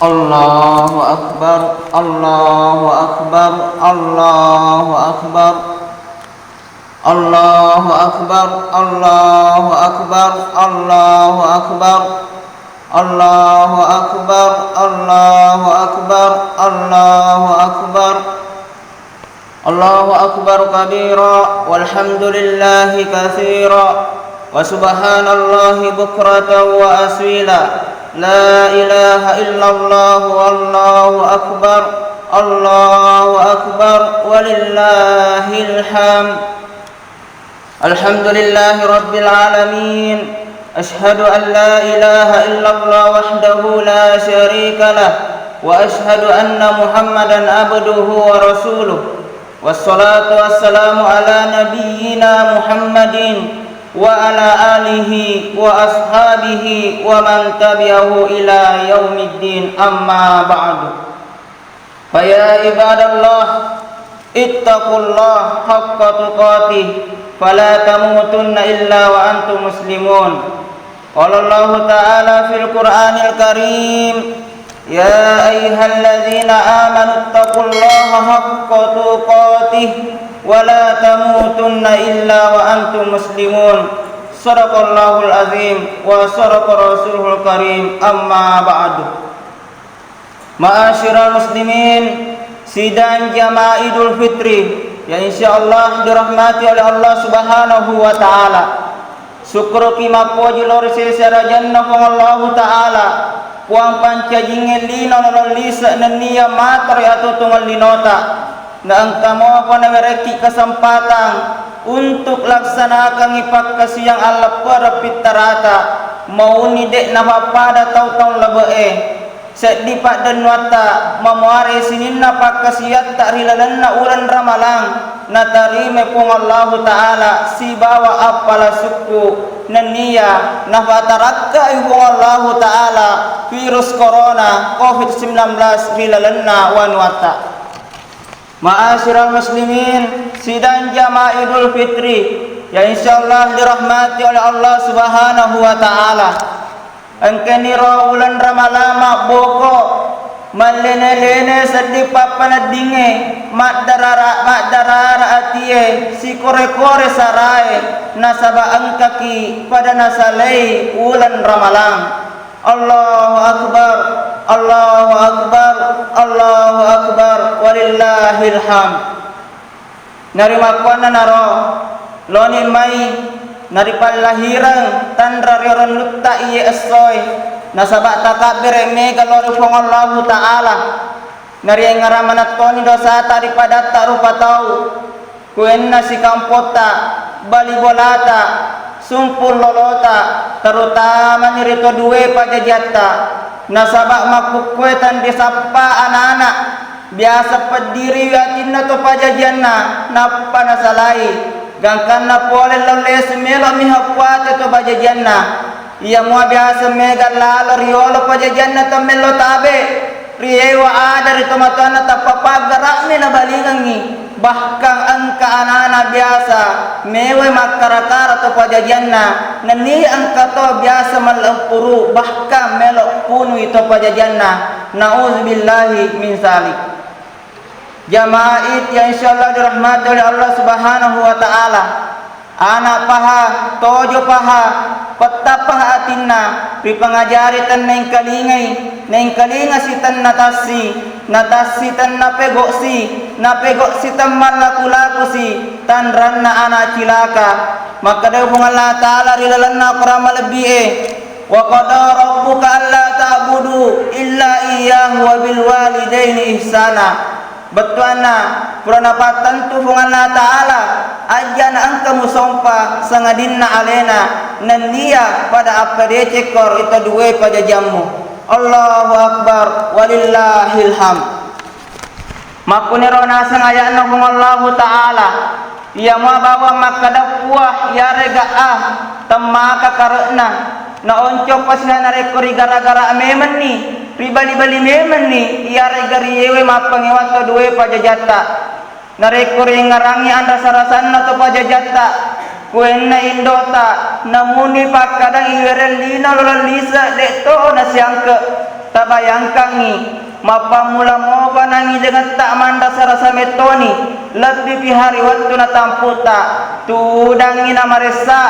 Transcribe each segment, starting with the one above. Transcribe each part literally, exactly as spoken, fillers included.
Allahu Akbar, Allahu Akbar, Allahu Akbar. Allahu Akbar, Allahu Akbar, Allahu Akbar. Allahu Akbar, Allahu Akbar, Allahu Akbar. Allahu Akbar kabira, walhamdulillahi katsira, wa subhanallahi bukratan wa asila. La ilaha illallah, wallahu akbar, Allahu akbar, walillahil hamd. Alhamdulillahi rabbil alamin. Asyhadu an la ilaha illallah wahdahu la syarika lah, wa asyhadu anna Muhammadan abduhu wa rasuluh. Wassalatu wassalamu ala nabiyyina Muhammadin wa ala alihi wa ashabihi wa man tabi'ahu ila yaumiddin, amma ba'du. Fa ya ibadallah, ittaqullah haqqa tuqatih, fala tamutunna illa wa antum muslimun. Qala Allahu ta'ala fil Qur'anil Karim, ya ayyuhalladzina amanu ittaqullaha haqqa tuqatih, wa la tamutunna illa wa antum muslimun. Sadaqallahul azim wa sadaqa rasulul karim, amma ba'du. Ma'asyiral muslimin, sidang jamaah Idul Fitri yang insyaallah dirahmati oleh Allah Subhanahu wa taala. Sukkuruki mappoji lao ri sese arajanna Puang Allahu Ta'ala, Puang pancajingnge lino laleng lise nennia mata ri atuo-tuongeng linota. Na engka mopa nawerekki kesempatan untuk laksanakangngi pakkasiang alleppereng pittarata, mauni de' napappada tau taung labe'e. Seddi paddennuatta mamuare sininna pakkasiatta ri lalenna uleng Ramalang natarimai Puang Allahu Ta'ala sibawa appala sukku nennia nafatarakkai Puang Allahu Ta'ala virus corona covid sembilan belas ri lalenna wanuatta. Ma'asyiral muslimin, sidang jamaah Idul Fitri yang insyaallah dirahmati oleh Allah Subhanahu wa taala. Engkaniro uleng Ramalang mabboko, mallene-lene seddi pappaneddingnge, maddarara-, maddarara atie, sikore-kore sarae, nasaba engkaki pada nasalai uleng Ramalang. Allahu Akbar, Allahu Akbar, Allahu Akbar, walillahil hamd. Narimakkuannanaro, loni mai naripallahireng tanra riorennutta iye essoe, nasaba takabbere mega lao ri Puang Allahu Ta'ala. Nariengngerang manettoni dosata ri padatta rupa tau, kuenna sikampotta, bali bolata, sumpung lolota, terutamani ri to due pajajiatta. Nasaba makkukkue tenrisappa anana, biasa peddiriwi atinna to pajajianna, nappa nasalai. Gangkanna pole lao lesu melo'mi happuate to pajajianna. Iya mua biasa mega lalo riolo pajajianna temmello tabe, riewa ada ri tomatoanna tappa paggara'mi nabalingengngi, bahkan engka anana biasa mewai makkara-kara to pajajianna, nennia engka to biasa mallempuru bahkan melo punui to pajajianna. Nauzubillahi min zalik. Jamaah Id yang insyaallah dirahmati oleh Allah Subhanahu wa taala. Ana paha, tojo paha, petta paha atinna, ripangajari tennaengkalingai, naengkalinga si tennatassi, natassi tennapego'si, napego'si temmallaku-lakusi, tanranna ana cilaka. Makkeda Puang Allah Ta'ala ri lalenna Qur'an malebbi'e, "Wa qada rabbuka alla ta'budu illa iyyahu wa bil walidaini ihsana." Bettuanna, pura napattentu Puang Allah Ta'ala, ajjana engka musompa sangadinna alena, nennia pada appadecekko ri to due pajajiammu. Allahu Akbar, walillahil hamd. Makkuniro naseng aya'na Puang Allahu Ta'ala, iya mua bawang makkeda puah, iyarega a, temmaka kare'na, naoncoppa siha narekko rigara-gara memenni, ribali-bali memenni, iyarega riyewe mappangewa to due pajajatta. Narekko riengngerangngi anrasa-rasanna to pajajatta, kuenna indota, namuni pakkadang iwereng lino lolong lise, de'to nasiangke. Tabayangkangngi, mappammula mopa nangijengetta manrasa-rasa mettoni, lebbipi hari wettu natamputta, tudangngi namaressa,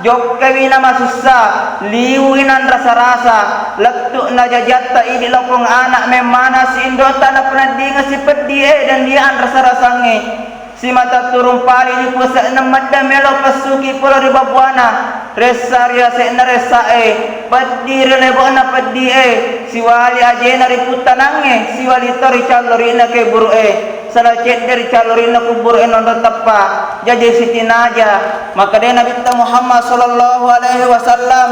jokkawi namasussa, liwui nanrasa-rasa, lettu najajatta idi lokong ana memmana si indota napeneddingeng si peddi e nennia anrasa-rasangnge. Simata turung pali ni puse'na medda melo pessuki pole ri babuana, ressa ri ase'na ressae, peddi ri lebo'na peddi e, siwali ajena ri puttanangnge, siwali to ri callori'na keburu e, sala cedde ri callori'na kuburu e nonro teppa, jaji sitinaja, makkeda Nabitta Muhammad sallallahu alaihi wasallam,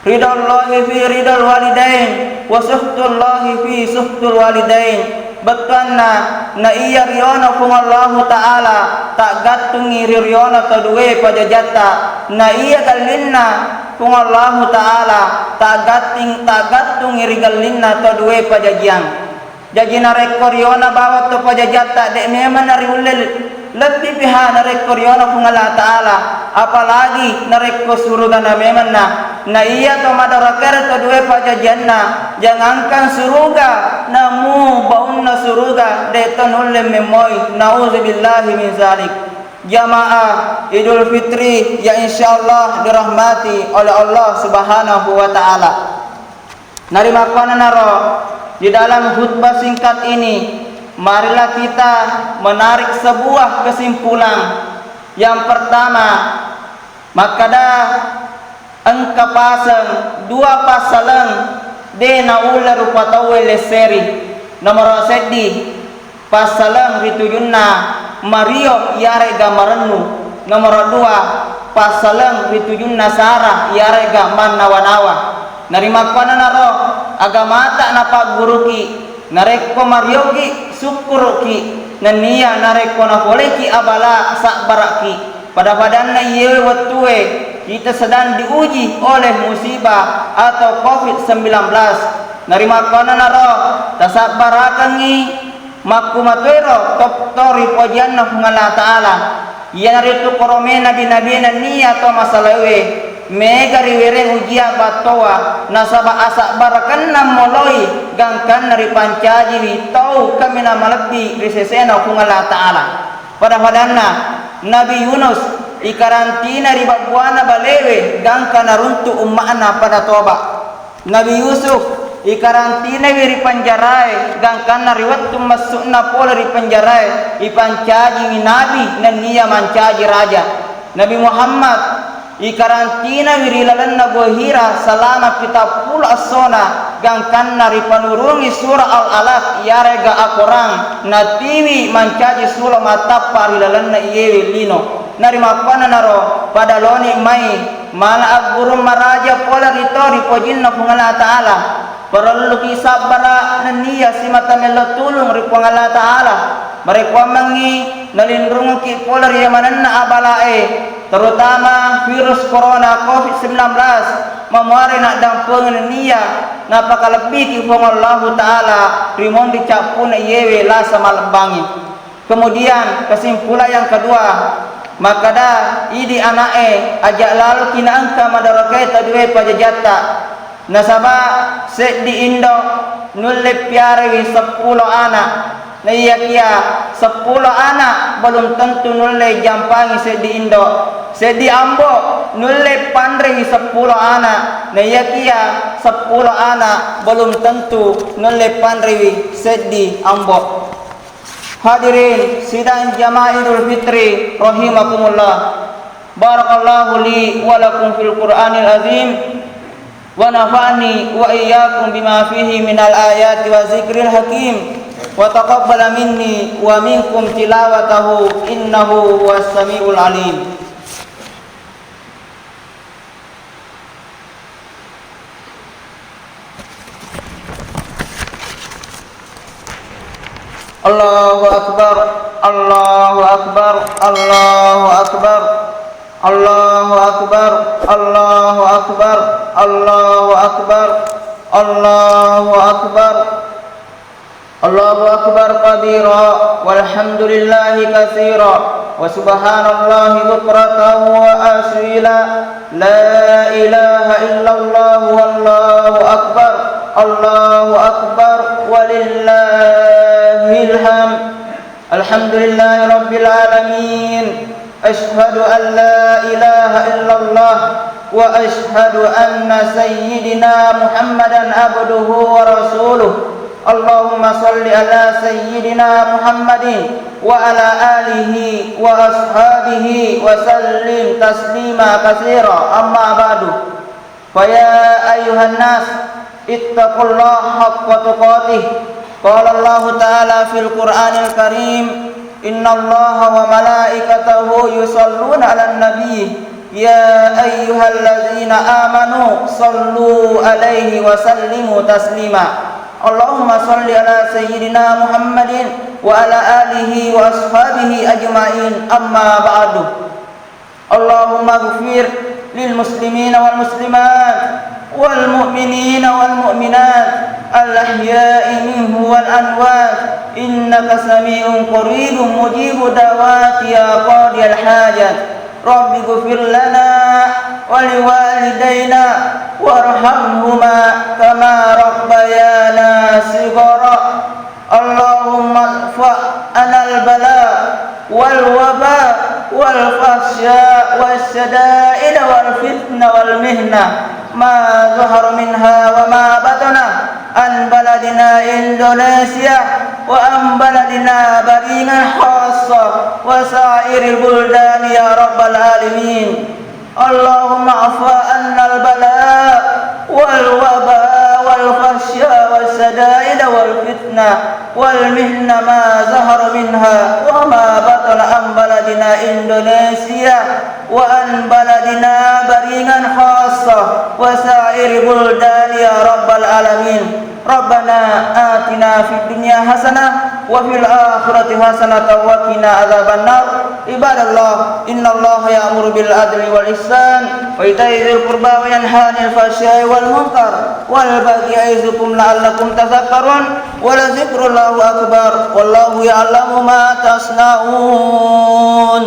Ridallahi fi ridal walidain, wa sukhtullahi fi sukhtul walidain. Bettuanna, na iya riona Puang Allahu Ta'ala, taggattungngi ri riona to due pajajatta. Na iya gallinna Puang Allahu Ta'ala, taggatting-, taggattungngi ri gallinna to due pajajiang. Jaji narekko riona bawang to pajajatta de memang nariulle lebbi piha narekko riona Puang Allah Ta'ala, apalagi narekko surugana memenna. Na iya to madorakae to due pajajianna, jangankan suruga, namu baunna suruga de to nulle memmoi. Nauzubillahi min zalik. Jamaah Idul Fitri yang insyaallah dirahmati oleh Allah Subhanahu wa Ta'ala. Narimakkuannanaro, di dalam khutbah singkat ini, marilah kita menarik sebuah kesimpulan. Yang pertama, makkeda engka paseng dua passaleng de naulle rupa tauwe lesseri. Nomoro seddi, passaleng ri tujunna mario iyare'ga marennu. Nomoro dua, passaleng ri tujunna sara iyare'ga mannawa-nawa. Narimakkuannanaro, agamata napagguruki, narekko marioki, sukkuruki, nennia narekko nafoleki abala, sabbaraki. Pada-padanna iyewe wettue kita sedang diuji oleh musibah atau covid sembilan belas. Narimakkuannanaro, tasabbarakengngi. Makkumatoero to, to ripojianna Puang Allah Ta'ala, iyanaritu korome nabi-nabi nennia to masalawe, mega riwereng ujia battoa, nasaba asabbarakenna moloi gangkanna ripancajiwi tau kaminang malebbi ri sesena Puang Allah Ta'ala. Pada-padanna Nabi Yunus ikarantina ri babbuana balewe gangka naruntu umma'na pada toba. Nabi Yusuf ikarantinai ri penjarae, gangkanna ri wettu massu'na pole ri penjarae, ipancajiwi nabi nennia mancaji raja. Nabi Muhammad ikarantinai ri lalenna Gua Hira selama pitu puluh essona, gangkanna ripanurungi surah Al-Alaq, iyarega Akorang, natiwi mancaji sulo mattappa ri lalenna iyewe lino. Narimakkuannanaro, pada loni mai mala aggurung maraja pole ri to ripojinna Puang Allah Ta'ala. Parelluki sabbara nennia simata mello tulung ri Puang Allah Ta'ala. Marekkuammengngi nalinrunguki pole ri yamanenna abalae, terutama virus corona covid sembilan belas, mamuare naddampengeng nennia napakalebbiki Puang Allahu Ta'ala ri monri cappuna iyewe lasa malebbangnge. Kemudian, kesimpulan yang kedua, makkeda idi ana'e, aja laloki naengka madorokae tadue pajajatta. Nasaba seddi indo nulle piarewi seppulo ana. Naiyakia seppulo ana belum tentu nulle jampangi seddi indo. Seddi ambo nulle panrewi seppulo ana. Naiyakia seppulo ana belum tentu nulle panrewi seddi ambo. Hadirin sidang jamaah Idul Fitri rahimakumullah. Barakallahu li wa lakum fil Qur'anil azim, wa nafa'ni wa iyyakum bima fihi minal ayati wa zikril hakim, wa taqabbala minni wa minkum tilawatahu, innahu huwas samiul alim. Allahu Akbar, Allahu Akbar, Allahu Akbar, Allahu Akbar, Allahu Akbar, Allahu Akbar, Allahu Akbar. Allahu akbar kabira, walhamdulillahi katsira, wa subhanallahi bukratan wa asila. La ilaha illallah wallahu akbar. الله أكبر ولله الحمد. الحمد لله رب العالمين. أشهد أن لا إله إلا الله وأشهد أن سيدنا محمدا عبده ورسوله. اللهم صل على سيدنا محمد وعلى آله وأصحابه وسلم تسليما كثيرا. أما بعد، فيا أيها الناس، اتقوا الله حق تقاته. قال الله تعالى في القرآن الكريم: إن الله وملائكته يصلون على النبي، يا أيها الذين آمنوا صلوا عليه وسلموا تسليما. اللهم صل على سيدنا محمد وعلى آله وأصحابه أجمعين. أما بعد، اللهم اغفر للمسلمين والمسلمات والمؤمنين والمؤمنات الأحياء منهم والأموات إنك سميع قريب مجيب الدعوات يا قاضي الحاجات. رب اغفر لنا ولوالدينا وارحمهما كما ربيانا صغارا. اللهم ارفع عنا البلاء والوباء والفحشاء والشدائد والفتن والمهنة ما ظهر منها وما بطن عن بلدنا إندونيسيا وعن بلدنا برينغان خاصة وسائر البلدان يا رب العالمين. اللهم اعف عنا البلاء والوباء والفحشاء والشدائد والفتنة والمحن ما ظهر منها وما بطن عن بلدنا إندونيسيا وعن بلدنا برينغان خاصة وسائر بلدان يا رب العالمين. ربنا آتنا في الدنيا حسنة وفي الآخرة حسنة وقنا عذاب النار. عباد الله، إن الله يأمر بالعدل والإحسان وإيتاء ذي القربى وينهى عن الفحشاء والمنكر والبغي يعظكم لعلكم تذكرون. ولذكر الله أكبر. والله يعلم ما تصنعون.